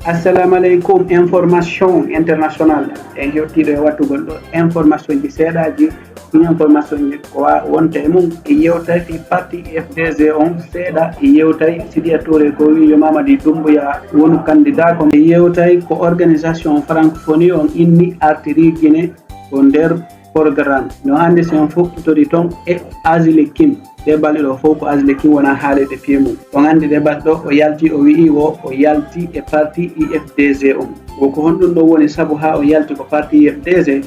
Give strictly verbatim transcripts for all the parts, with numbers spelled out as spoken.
Assalamu aleykum, information international. En hewtiiɗo e wattugol ɗo information ji seeɗaaji. Ɗin information ji ko wa-, wonta e mum, e yewtay fii parti F D G on seeɗa, e yewtay Sidiya Touré ko wi'i yo Mamadi Doumbouya wonu candidat kon, e yewtay ko organisation francophonie on inni artiri Guinée ko nder programme. No anndi si on fuɗɗitori ton e Azile Kim. Ɗee balɗe ɗo fof ko Azile Kim wona haalirde fii mum. On anndi ɗee balɗe ɗo o yalti, o wi'i wo o yalti e parti U F D G on. Wo ko honɗum ɗo woni sabu haa o yalti ko parti U F D G?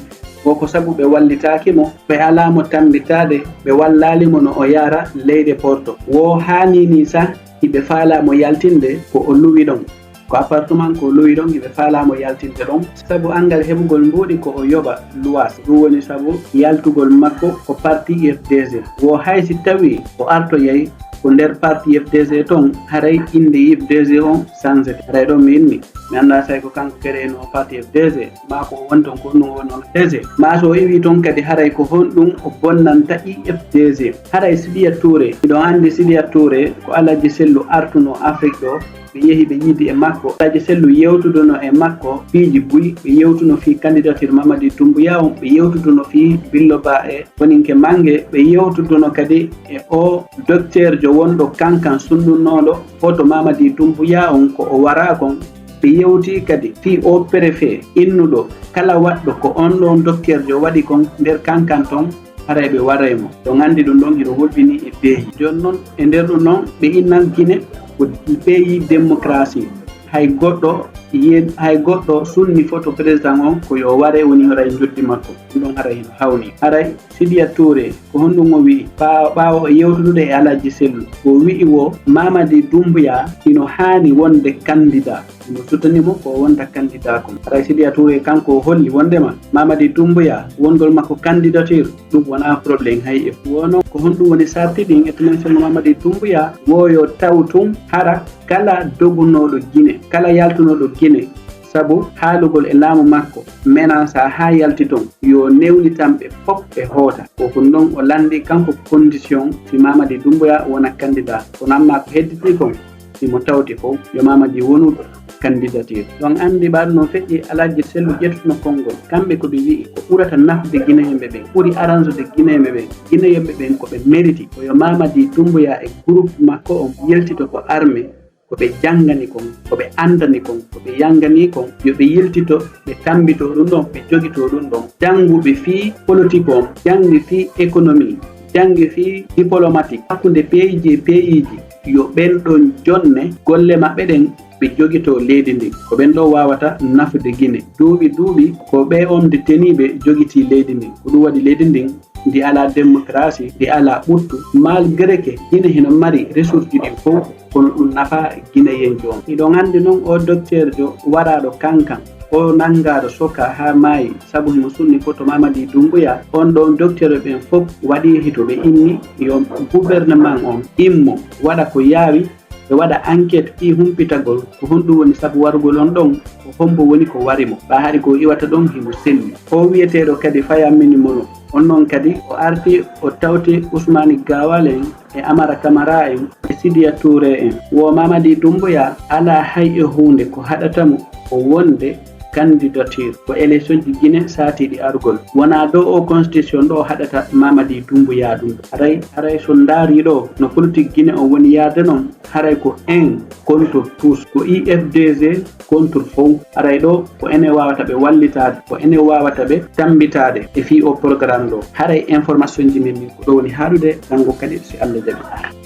Wo ko sabu ɓe wallitaaki mo, ɓe alaa mo tammbitaade, ɓe wallaali mo no o yahra leyɗe Porto. Wo haa nii nii sah, hiɓe faalaa mo yaltinde ko o luwi ɗon. Ko appartement ko o luwi ɗon, hiɓe faalaa mo yaltinde ɗon. Sabu anngal heɓugol mbuuɗi ko o yoɓa luwaas. Ɗum woni sabu yaltugol makko ko parti U F D G. Wo hay si tawii o artoyay ko nder parti U F D G ton, haray innde U F D G on sanjete. Haray ɗon mi inni. Mi anndaa si ko kanko créé no parti U F D G, maa ko o woni ton ko ɗum o woni D G. Maa so o iwii ton kadi haray ko honɗum o bonnanta U F D G. Haray Sidiya Touré, miɗo anndi Sidiya Touré ko Alhaji Sellu artuno Afrique ɗo, ɓe yehi ɓe yiidi e makko. Alhaji Sellu yewtuduno e makko piiji buy, ɓe yewtuno fii candidature Mamadi Doumbouya on, ɓe yewtuduno fii Billo Ba e Koninke Mange, ɓe yewtuduno kadi e o docteur jo wonɗo Kankan sunnunnooɗo hoto Mamadi Doumbouya on ko o waraa kon. Ɓe yewti kadi fii o préfet innuɗo kala waɗɗo ko on ɗon docteur jo waɗi kon nder Kankan ton, haray ɓe waray mo. Ɗon anndi ɗum ɗon hino hulɓini e peeyi. Jooni non, e nder ɗum non, ɓe innan Gine ko peeyi démocratie. Hay goɗɗo yen-, hay goɗɗo sunni foto président on ko yo ware woni haray njoddi makko. Ɗum ɗon haray hino hawni. Haray Sidiya Touré, ko honɗum o wi'i? Ɓaawo, ɓaawo o yewtudude e Alhaji Sellu, o wi'i wo Mamadi Doumbouya hino haani wonde candidat. Himo sutani mo ko o wonta candidat kon. Haray Sidiya Touré kanko o holli wondema Mamadi Doumbouya wongol makko candidature, ɗum wonaa problème hay e fu. Wono ko honɗum woni sarti ɗin e tumen sengo Mamadi Doumbouya? Wo yo taw tun hara kala dogunooɗo Gine, kala yaltunooɗo Gine, sabu haalugol e laamu makko, menace haa yalti ton, yo newnitanɓe fof ɓe hoota. Ko ɗum ɗon o lanndi kanko condition si Mamadi Doumbouya wona candidat. Kono amma ko hedditi kon, si mo tawti fof, yo Mamadi wonu candidature. Ɗon anndi ɓaɗo no feƴƴi Alhaji Sellu ƴettuno konngol. Kamɓe ko ɓe wi'i ko ɓurata nafde Guinéenɓe ɓen, ɓuri arrange de Guinéenɓe ɓen, Guinéenɓe ɓen ko ɓe mériti. Ko yo Mamadi Doumbouya e groupe makko on yaltito ko armée, ko ɓe janngani kon, ko ɓe anndani kon, ko ɓe yanngani kon, yo ɓe yiltito, ɓe tammbito ɗum ɗon, ɓe jogito ɗum ɗon. Jannguɓe fii politique on, janngi fii économie, janngi fii diplomatique, hakkunde peeji e peeyiiji, yo ɓen ɗon jonne golle maɓɓe ɗen, ɓe jogito leydi ndin. Ko ɓen ɗo waawata nafude Gine. Duuɓi, duuɓi, ko ɓe on de teniiɓe jogitii leydi ndin. Ko ɗum waɗi leydi ndin ndi alaa démocratie, ndi alaa ɓuttu, malgré que Gine hino mari ressource ji ɗin fof, kono ɗum nafaa Guinéen jo on. Hiɗon anndi non o docteur jo waraaɗo Kankan, o nanngaaɗo soka haa maayi, sabu himo sunni foto Mamadi Doumbouya, on ɗon docteur ɓen fof waɗi hito ɓe inni yo gouvernement on immo, waɗa ko yaawi, ɓe waɗa enquête fii humpitagol ko honɗum woni sabu warugol on ɗon, ko hombo woni ko wari mo. Ɓaa hari ko iwata ɗon himo selli. O wi'eteeɗo kadi Faya Minimono, on non kadi o arti o tawti Ousmane Gawal en e Amara Camara en e Sidiya Touré en. Wo Mamadi Doumbouya alaa hay e huunde ko haɗata mo o wonde candidature ko élection ji Gine saatiiɗi argol. Wonaa dow o constitution ɗo haɗata Mamadi Doumbouya ɗum ɗo. Haray, haray so ndaarii ɗo no politique Gine on woni yaade non, haray ko un contre tous, ko U F D G contre fow. Haray ɗo ko enen waawata ɓe wallitaade, ko enen waawata ɓe tammbitaade e fii o programme ɗo. Haray information ji men min ko ɗo woni haaɗude, janngo kadi si Allah jaɓi.